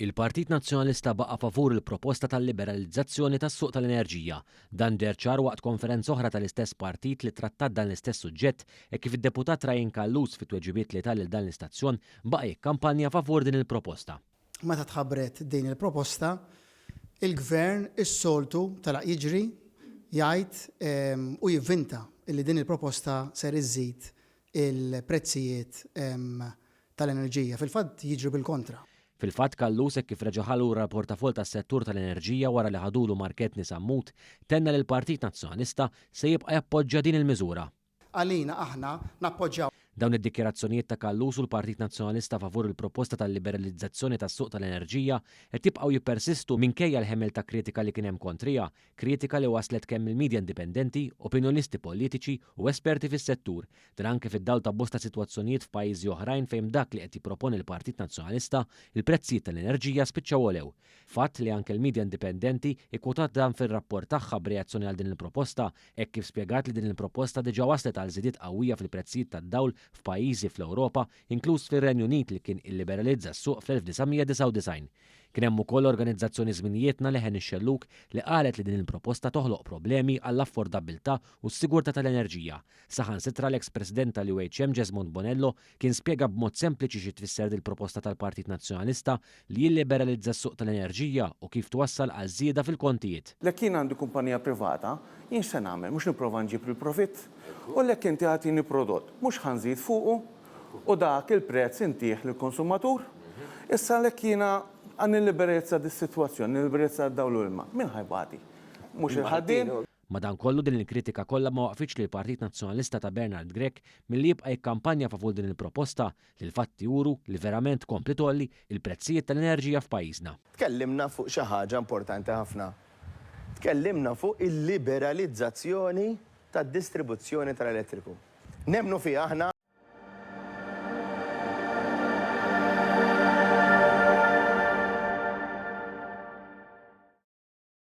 Il-Partit Nazzjonalista baqa' favur il-proposta tal-liberalizzazzjoni tas-suq tal-enerġija. Dan deher ċar waqt konferenza oħra tal-istess partit li trattat dan l-istess suġġett hekk kif id-Deputat Ryan Callus fit-tweġibiet li ta lil dan l-istazzjon baqa' jikkampanja favur din il-proposta. Meta tħabbret din il-proposta, il-Gvern is-soltu telaq jiġri jgħid u jivvinta li din il-proposta ser iżżid il-prezzijiet tal-enerġija. Fil-fatt jiġri bil-kontra. Fil-fatt Callus hekk kif reġa' ħa lura l-portafoll tas-settur tal-enerġija wara li ħadulu Mark Anthony Sammut, tenna li l-Partit Nazzjonalista se jibqa' jappoġġja din il-miżura. Għalina aħna nappoġġjaw. Dawn id-dikjarazzjonijiet ta' Callus u l-Partit Nazzjonalista favur il-proposta tal-liberalizzazzjoni tas-suq tal-enerġija qed jibqgħu jippersistu minkejja l-ħemel ta' kritika li kien hemm kontriha, kritika li waslet kemm mill-media indipendenti, opinjonisti politiċi u esperti fis-settur. Dan anke fid-dawl ta' bosta sitwazzjonijiet f'pajjiżi oħrajn fejn b'dak li qed jipproponi l-Partit Nazzjonalista, il-prezzijiet tal-enerġija spiċċaw għolew. Fatt li anke l-media indipendenti ikkwotat dan fir-rapport tagħha b'reazzjoni għal din il-proposta, hekk kif spjegat li din il-proposta diġà wasslet għal żidiet qawwija fil-prezzijiet tad-dawl f'pajjiżi fl-Ewropa, inkluż fir-Renju Unit li kien illiberalizza s-suq fl-1999. Kien hemm ukoll l-organizzazzjoni Żminijietna Leħen ix-Xellug li qalet li din il-proposta toħloq problemi għall-affordabbiltà u s-sigurtà tal-enerġija. Saħansitra l-eks President tal-UHM Jesmond Bonello kien spjega b'mod sempliċi xi tfisser dil-proposta tal-Partit Nazzjonalista li jilliberalizza s-suq tal-enerġija u kif twassal għal żieda fil-kontijiet. Jekk jien għandi kumpanija privata, jien x'se nagħmel? Mhux nipprova nġib il-profitt? U jekk inti agħtini prodott, mhux ħa nżid fuqu u dak il-prezz intih lill-konsumatur? Issa jekk jiena nilliberalizza dis-sitwazzjoni, nilliberalizza d-dawl u l-ilma, min ħa jbati? Mhux il-ħaddiem? Madankollu din il-kritika kollha ma waqfitx lill-Partit Nazzjonalista ta' Bernard Grech milli jibqa' jikkampanja favur din il-proposta li l-fatti juru li verament tkompli tgħolli l-prezzijiet tal-enerġija f'pajjiżna. Tkellimna fuq xi ħaġa importanti ħafna. Tkellimna fuq il-liberalizzazzjoni tad-distribuzzjoni tal-elettriku. Nemmnu fiha aħna.